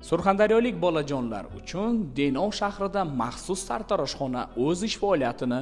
Surxondaryolik bolajonlar uchun Denov shahrida maxsus sartaroshxona o'z ish faoliyatini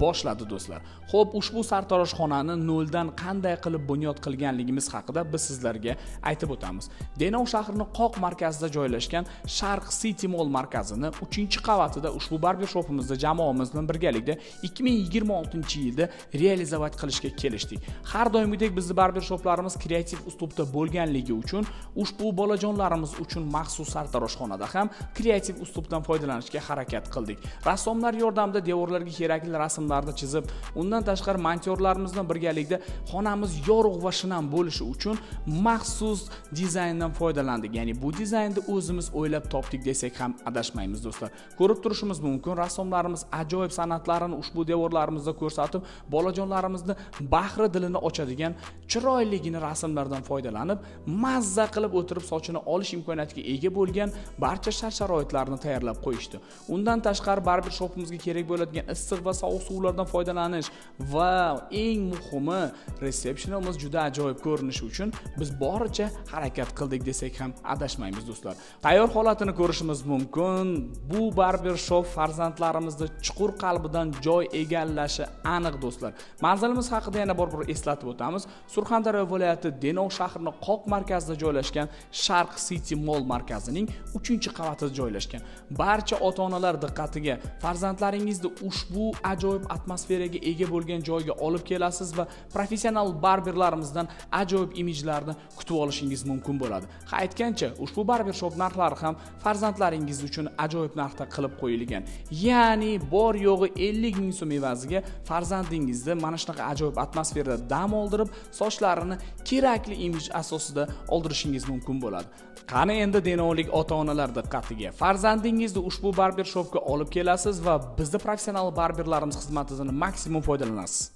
boshladi, do'stlar. Xo'p, ushbu sartaroshxonani noldan qanday qilib bunyod qilganligimiz haqida biz sizlarga aytib o'tamiz. Denov shahrining qoq markazida joylashgan Sharq City Mall markazini 3-qavatida ushbu barbershopimizda jamoamiz bilan birgalikda 2026-yilda реализовать qilishga kelishdik. Har doimgidek bizni barbershoplarimiz kreativ uslubda bo'lganligi uchun ushbu bolajonlarimiz uchun maxsus sartaroshxonada ham kreativ uslubdan foydalanishga harakat qildik. Rassomlar yordamida devorlarga kerakli rasmlarni chizib, undan tashqari montyorlarimiz bilan birgalikda xonamiz yorug' va shinam bo'lishi uchun maxsus dizayndan foydalandik. Ya'ni bu dizaynni o'zimiz o'ylab topdik desak ham adashmaymiz, do'stlar. Ko'rib turishimiz mumkin, rassomlarimiz ajoyib san'atlarini ushbu devorlarimizda ko'rsatib, bolajonlarimizni bahri dilini ochadigan chiroyligini rasmlardan foydalanib, mazza qilib o'tirib sochini olish imkoniyatiga ega bo'lgan barcha shart sharoitlarni tayyorlab qo'yishdi. Undan tashqari barber shopimizga kerak bo'ladigan issiq va sovuq suvlardan foydalanish va eng muhimi, resepsiyonimiz juda ajoyib ko'rinishi uchun biz boricha harakat qildik desak ham adashmaymiz, do'stlar. Tayyor holatini ko'rishimiz mumkin. Bu barber shop farzandlarimizni chuqur qalbidan joy egallashi aniq, do'stlar. Manzilimiz haqida yana bir bor eslatib o'tamiz. Surxondaryo viloyati, Denov shahrining qoq markazida joylashgan Sharq City Mall markazining 3-qavatida joylashgan. Barcha ota-onalar diqqatiga: farzandlaringizni ushbu ajoyib atmosferaga ega bo'lgan joyga olib kelasiz va professional barberlarimizdan ajoyib imijlarni kutib olishingiz mumkin bo'ladi. Ha, aytgancha, ushbu barber shop narxlari ham farzandlaringiz uchun ajoyib narxda qilib qo'yilgan. Ya'ni bor yo'g'i 50 ming so'm evaziga farzandingizni mana shunaqa ajoyib atmosferada dam oldirib, sochlarini kerakli imij asosida oldirishingiz mumkin bo'ladi. Qani endi denovlik ota-onalar diqqatiga: farzandingizni ushbu barber shopga olib kelasiz va bizni professional barberlarimiz xizmatidan maksimum foydalanasiz.